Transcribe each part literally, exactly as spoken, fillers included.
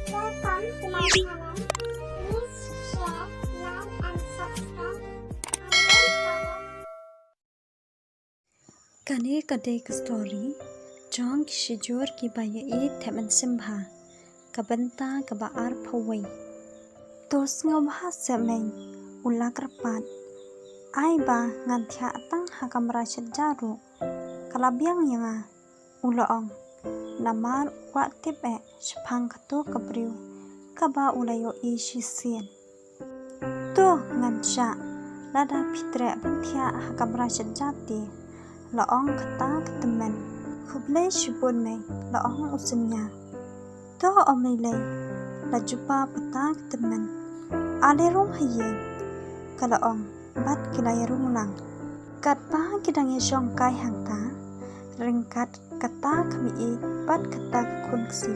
Welcome to my channel. Please share, like and subscribe. And don't forget. Kane ka dei ka story jong ki shijur kiba ïeit thep mynsiem bha, ka bynta kaba arphew wei. To sngewbha seh mei, u la kyrpad. Ai ba ngan thiah tang ha kamra shet ja ruh, ka la biang ïa nga, u la ong. Namar u kwah tip eh shaphang kato ka briew kaba u la ïohi shisien. To ngan shah, lada phi treh ban thiah ha kamra shet ja te, la ong kata ka tymmen. Khublei shibun mei, la ong u Synñia. To ym lei lei, la jubab kata ka tymmen. Ale rung ha ïing, ka la ong bad ki la ïarung lang. Katba ki dang ïashong kai hangta, ryngkat kata ka mei-ïeit bad kata ka khun ksiew,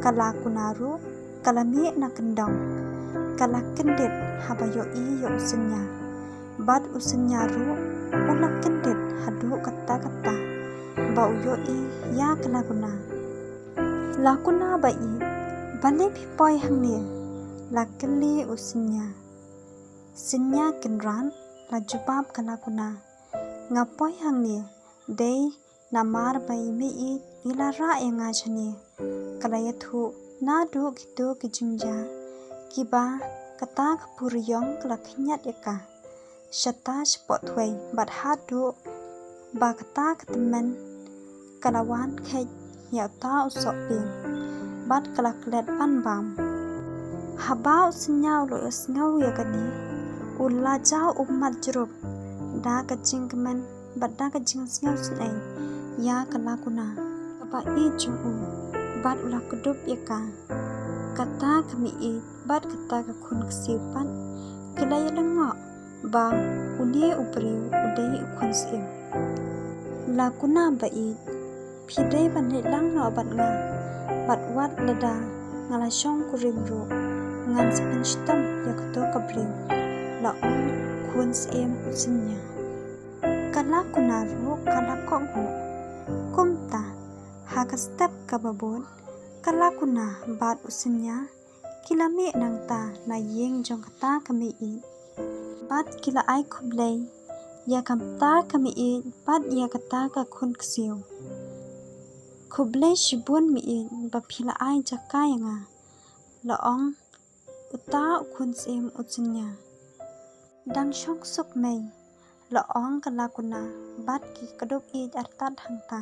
ka Lakuna ruh ka la mih na kyndong. Ka la kyndit haba ïohi ïa u Synñia, bad u Synñia ruh u la kyndit haduh katta katta ba u ïohi ïa ka Lakuna. Lakuna ba ïeit, balei phi poi hangne? La kylli u Synñia. Synñia Kynrad, la jubab ka Lakuna. Nga poi hangne dei namar ba i mei-ïeit i la rah ïa nga shane. Ka la ïathuh naduh kito ki jingjia kiba kata ka puriong ka la khñiat ïa ka shata shapoh thwei bad haduh ba kata ka tymmen ka la wan kheit ïa uta u sohpieng bad ka la klet ban bam. Haba u Synñia u la ïohsngew ïa kane, u la jaw ummat jrup da ka jingkmen bad da ka jingsngew synei ïa ka Lakuna kaba ïeit jong u, bad u la kdup ïa ka. Kata ka mei-ïeit bad kata ka khun ksiew pat ki la ïalyngngoh ba une u briew u dei u khun syiem. Lakuna ba ïeit, phi dei ban leit lang noh bad nga, bad wat lada nga la shong kurim ruh ngan sa pynshitom ïa kato ka briew, la ong u khun syiem u Synñia. Ka Lakuna ruh ka la kohnguh. Kumta ha ka step kaba bud, ka Lakuna bad u Synñia ki la mih nangta na ïing jong kata ka mei-ïeit bad ki la ai khublei ïa kata ka mei-ïeit bad ïa kata ka khun ksiew. Khublei shibun mei-ïeit ba phi la ai jaka ïa nga, la ong uta u khun syiem u Synñia. Dang shong suk mei, la ong ka Lakuna bad ki kdup ïeit artat hangta.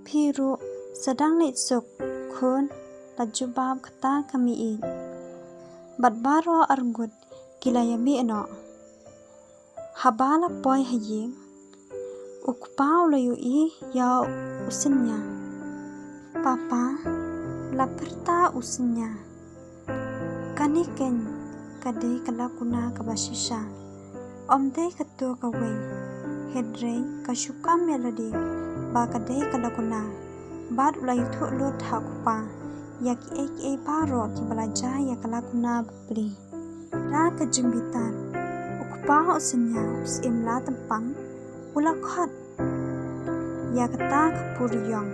Phi ruh sa dang leit suk khun, la jubab kata ka mei-ïeit. Bad baroh arngut ki la ïamih noh. Haba la poi ha ïing, u kpa u la ïohi ïa u Synñia. Papa, la pyrta u Synñia. Kane keiñ ka dei ka Lakuna kaba shisha. Ym dei kato kawei. Hynrei ka shu kam ïa lade ba ka dei ka Lakuna. Bad u la ïathuh lut ha u kpa ïa kiei kiei baroh kiba la jia ïa ka Lakuna bapli. Da ka jingbitar, u kpa u Synñia u syiem la tympang u la khot ïa kata ka puriong.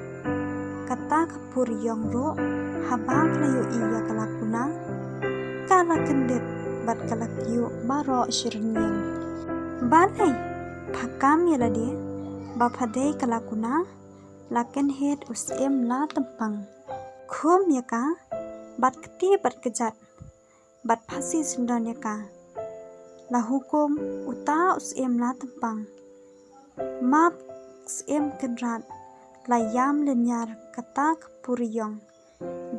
Kata ka puriong ruh haba ka la ïohi ïa ka Lakuna, ka la kyndit bad ka la kyiuh baroh shi rynïeng. Balei pha kam ïa lade ba pha dei ka Lakuna? La kynhit u syiem la tympang. Khum ïa ka bad kti bad kjat bad phasi syndon ïa ka, la hukum uta u syiem la tympang. Map syiem Kynrad, la ïam lynñiar kata ka puriong.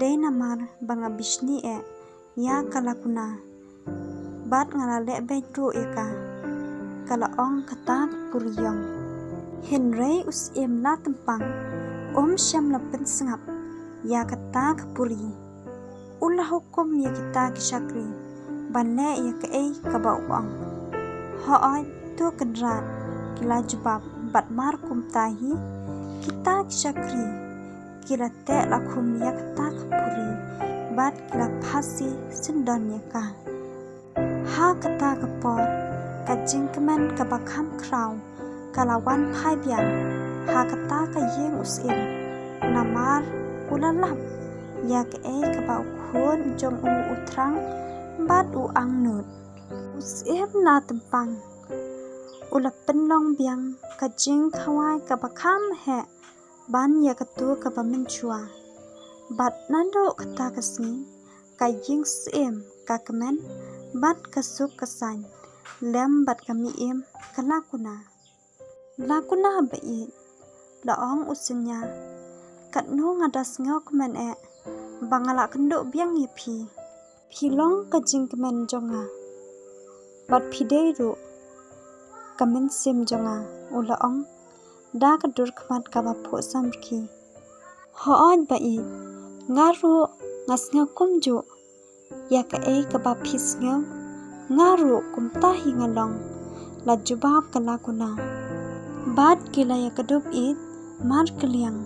Dei namar ba nga bishni eh ïa ka Lakuna bad nga la leh beit ruh ïa ka, ka la ong kata ka puriong. Hynrei u syiem la tympang um shym la pynsngap ïa kata ka puri. U la hukum ïa kita ki shakri ban leh ïa kaei kaba u ong. Hooid, to Kynrad, ki la jubab, bad mar kumta hi kita ki shakri ki la teh la khum ïa kata ka puri bad ki la phasi syndon ïa ka. Ha kata ka por ka jingkmen kaba kham khraw ka la wan phai biang ha kata ka ïing u syiem. Namar u la lap ïa kaei kaba u khun jong u u thrang bad u angnud. U syiem la tympang, u la pynlong biang ka jingkhawai kaba kham heh ban ïa katu kaba mynshuwa. Bad naduh kata ka sngi ka ïing syiem ka kmen bad ka suk ka saiñ lem bad ka mei im ka la kuna. La kuna ba ïeit, la ong u Synñia. Katno nga da sngewkmen eh ba nga la kynduh biang ïa phi. Phi long ka jingkmen jong nga bad phi dei ruh ka mynsiem jong nga, u la ong da ka dur khmat kaba phuh samrkhie. Hooid ba ïeit, nga ruh nga sngew kumjuh ïa kaei kaba phi sngew. Nga ruh kumta hi nga long, la jubab ka la kuna. Bad ki la ïa kdup ïeit markylliang.